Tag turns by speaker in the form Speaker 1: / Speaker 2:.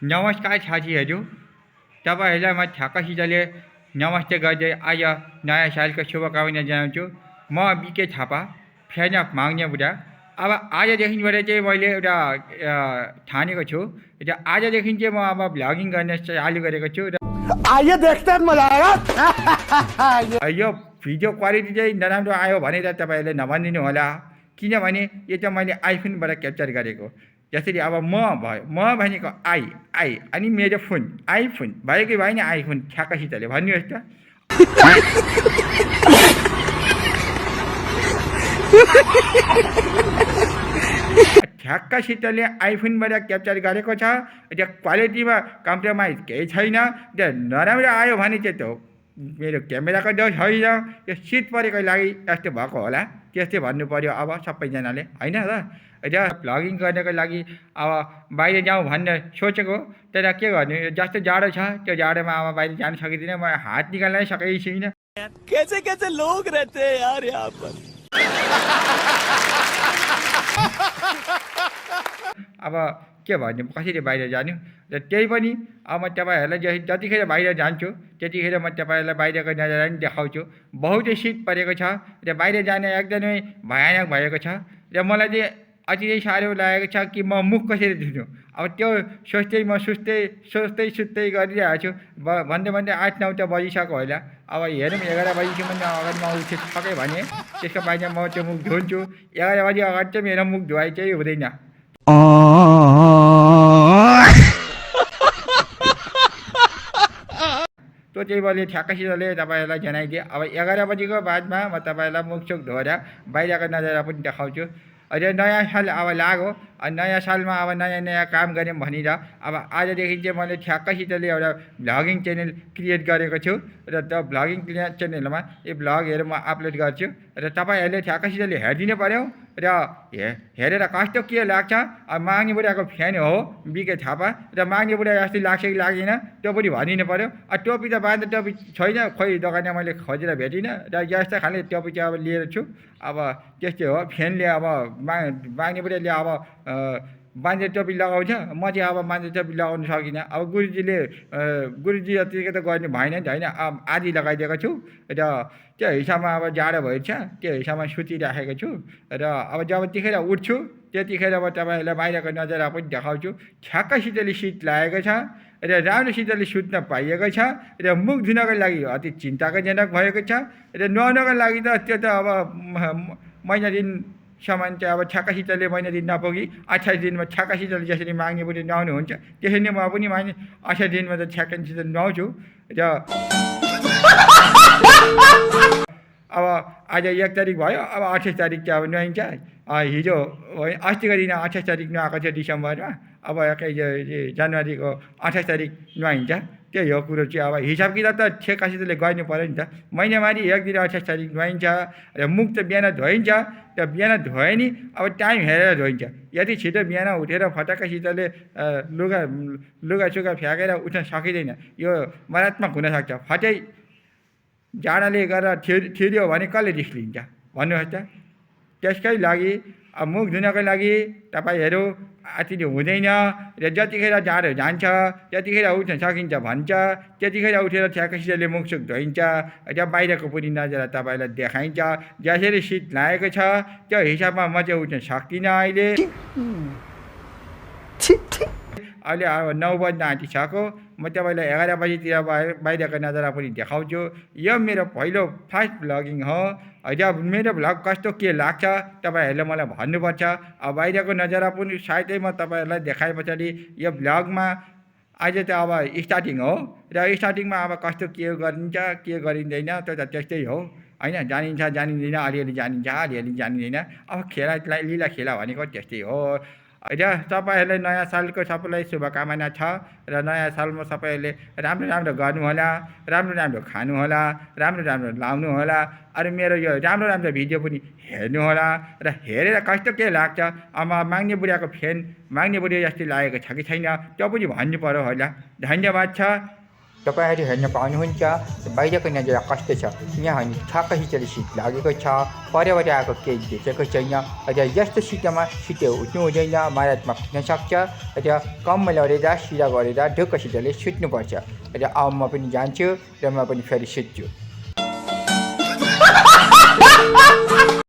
Speaker 1: नमस्कार साथीहरू, तपाईँहरूलाई म ठ्याक्कसितले नमस्ते गर्दै आज नयाँ सालको शुभकामना जनाउँछु। म बिके थापा, फ्यान अफ माग्ने बुढा। अब आजदेखिबाट चाहिँ मैले एउटा ठानेको छु र आजदेखि चाहिँ म अब भ्लगिङ गर्ने चालु गरेको छु र
Speaker 2: आइए देखते हैं मजा आएगा।
Speaker 1: यो भिडियो क्वालिटी चाहिँ नराम्रो आयो भनेर तपाईँहरूले नभनिदिनु होला, किनभने यो चाहिँ मैले आइफोनबाट क्याप्चर गरेको। जसरी अब म भनेको आई अनि मेरो फोन आइफोन भयो कि भएन, आइफोन ठ्याक्कसितले भन्नुहोस् त। ठ्याक्कसितले आइफोनबाट क्याप्चर गरेको छ र क्वालिटीमा कम्प्रोमाइज केही छैन। र नराम्रो आयो भने चाहिँ त मेरो क्यामेराको दोष होइन, यो सिट परेको लागि यस्तो भएको होला, त्यस्तै भन्नु पऱ्यो अब सबैजनाले, होइन र। र भ्लगिङ गर्नको लागि अब बाहिर जाउँ भनेर सोचेको, तर के गर्नु, जस्तो जाडो छ त्यो जाडोमा अब बाहिर जान सकिँदैन। म हात निकाल्नै सकेको छुइनँ।
Speaker 2: कैसे कैसे लोग रहते हैं यार यहाँ पर।
Speaker 1: अब के भन्नु, कसरी बाहिर जानु। र त्यही पनि अब म तपाईँहरूलाई जतिखेर बाहिर जान्छु त्यतिखेर म तपाईँहरूलाई बाहिरको नजारा पनि देखाउँछु। बहुतै शीत परेको छ र बाहिर जान एकदमै भयानक भएको छ र मलाई चाहिँ अति नै साह्रो लागेको छ कि म मुख कसरी धुनु। अब त्यो सोच्दै म सुत्दै गरिरहेको छु। भन्दै 8-9 त बजिसक्यो होला। अब हेरौँ 11 बजीसम्म अगाडि म उठिसकेँ भने त्यसको बाहिर म त्यो मुख धुन्छु। 11 बजी अगाडि चाहिँ मेरो मुख धुवाइ चाहिँ हुँदैन। त्यो चाहिँ मैले ठ्याक्कसितले तपाईँहरूलाई जनाइदिएँ। अब 11 बजीको बादमा म तपाईँहरूलाई मुखसुख धोएर बाहिरको नजारा पनि देखाउँछु। र नयाँ साल अब लाग्यो, नयाँ सालमा अब नयाँ काम गऱ्यौँ भनेर अब आजदेखि चाहिँ मैले ठ्याक्कसितले एउटा भ्लगिङ च्यानल क्रिएट गरेको छु र त्यो भ्लगिङ च्यानलमा यो भ्लगहरू म अपलोड गर्छु र तपाईँहरूले ठ्याक्कसितले हेरिदिनु पऱ्यो। र हेरेर कस्तो के लाग्छ। अब माग्ने बुढाको फ्यान हो बिके थापा, र माग्ने बुढा जस्तो लाग्छ कि लाग्दैन त्यो पनि भनिदिनु पऱ्यो। टोपी त बाँध्दा टोपी छैन, खोइ दोकानमा मैले खोजेर भेटिनँ र यस्तो खाले टोपी चाहिँ अब लिएर छु। अब त्यस्तै हो, फ्यानले अब माग्ने बुढाले अब बाँझे टोपी लगाउँछ, म चाहिँ अब बाँझे टोपी लगाउनु सकिनँ। अब गुरुजी जतिको त गर्नु भएन नि त, होइन। अब आधी लगाइदिएको छु र त्यो हिसाबमा अब जाडो भएछ, त्यो हिसाबमा सुतिराखेको छु। र अब जब त्यतिखेर उठ्छु त्यतिखेर म तपाईँहरूलाई बाहिरको नजारा पनि देखाउँछु। ठ्याक्कसितले शीत लागेको छ र राम्रोसितले सुत्न पाइएको छ र मुख धुनको लागि अति चिन्ताजनक भएको छ र नुहाउनको लागि त त्यो त अब महिना दिनसम्म चाहिँ अब ठ्याक्कसितले महिना दिन नपुगी 28 दिनमा ठ्याक्कसितले जसरी माग्ने बुढी नुहाउनु हुन्छ त्यसरी नै म पनि 28 दिनमा त ठ्याक्कसित नुहाउँछु। र अब आज 1 तारिक भयो, अब 28 तारिक चाहिँ अब नुहाइन्छ। हिजो अस्तिको दिन 28 तारिक नुहाएको थियो डिसेम्बरमा, अब जनवरीको 28 तारिक नुहाइन्छ। त्यही हो कुरो चाहिँ। अब हिसाब किताब त ठेक्कासितले गर्नु पऱ्यो नि त। महिनामारी एक दिन 28 तारिक नुहाइन्छ र मुख त बिहान धोइन्छ। र बिहान धोयो नि अब टाइम हेरेर धोइन्छ। यदि छिटो बिहान उठेर फटक्कसितले लुगासुगा फ्याँकेर उठ्न सकिँदैन, यो मारात्मक हुनसक्छ। फटै जाडाले गरेर थिरियो भने कसले रिस्क लिन्छ भन्नुहोस् त। त्यसकै लागि अब मुख धुनको लागि तपाईँहरू अति हुँदैन र जतिखेर जाडो जान्छ त्यतिखेर उठ्न सकिन्छ भन्छ, त्यतिखेर उठेर ठ्याक्कसितले मुखसुख धोइन्छ र बाहिरको पनि नजारा तपाईँलाई देखाइन्छ। जसरी शीत लागेको छ त्यो हिसाबमा म चाहिँ उठ्न सक्दिनँ अहिले। अहिले अब 9 बज्न आँटिसक्यो। म तपाईँलाई 11 बजीतिर बाहिरको नजारा पनि देखाउँछु। यो मेरो पहिलो फर्स्ट भ्लगिङ हो र मेरो भ्लग कस्तो के लाग्छ तपाईँहरूले मलाई भन्नुपर्छ। अब बाहिरको नजारा पनि सायदै म तपाईँहरूलाई देखाए पछाडि यो भ्लगमा आज त अब स्टार्टिङ हो र स्टार्टिङमा अब कस्तो के गरिन्छ के गरिँदैन त्यो त त्यस्तै हो, होइन। जानिन्छ जानिँदैन, अलिअलि जानिन्छ अलिअलि जानिँदैन। अब लीला खेला भनेको त्यस्तै हो। र तपाईँहरूलाई नयाँ सालको सबैलाई शुभकामना छ र नयाँ सालमा सबैहरूले राम्रो गर्नुहोला, राम्रो खानुहोला, राम्रो लाउनु होला। अरू मेरो यो राम्रो भिडियो पनि हेर्नुहोला र हेरेर कस्तो के लाग्छ। अब माग्ने बुढाको फ्यान माग्ने बुढी जस्तै लागेको छ कि छैन त्यो पनि भन्नु पऱ्यो होला। धन्यवाद छ। तपाईँहरू हेर्न पाउनुहुन्छ बाहिरको नजारा कस्तो छ। यहाँ ठ्याक्कै हिजोले शीत लागेको छ, परबाट आएको केही देखेको छैन र यस्तो शीतमा छिटो उठ्नु हुँदैन, मारात्मक हुन सक्छ र कम्बल ओढेर सिधा गरेर ढुक्कसितले सुत्नुपर्छ। र अब म पनि जान्छु र म पनि फेरि सुत्छु।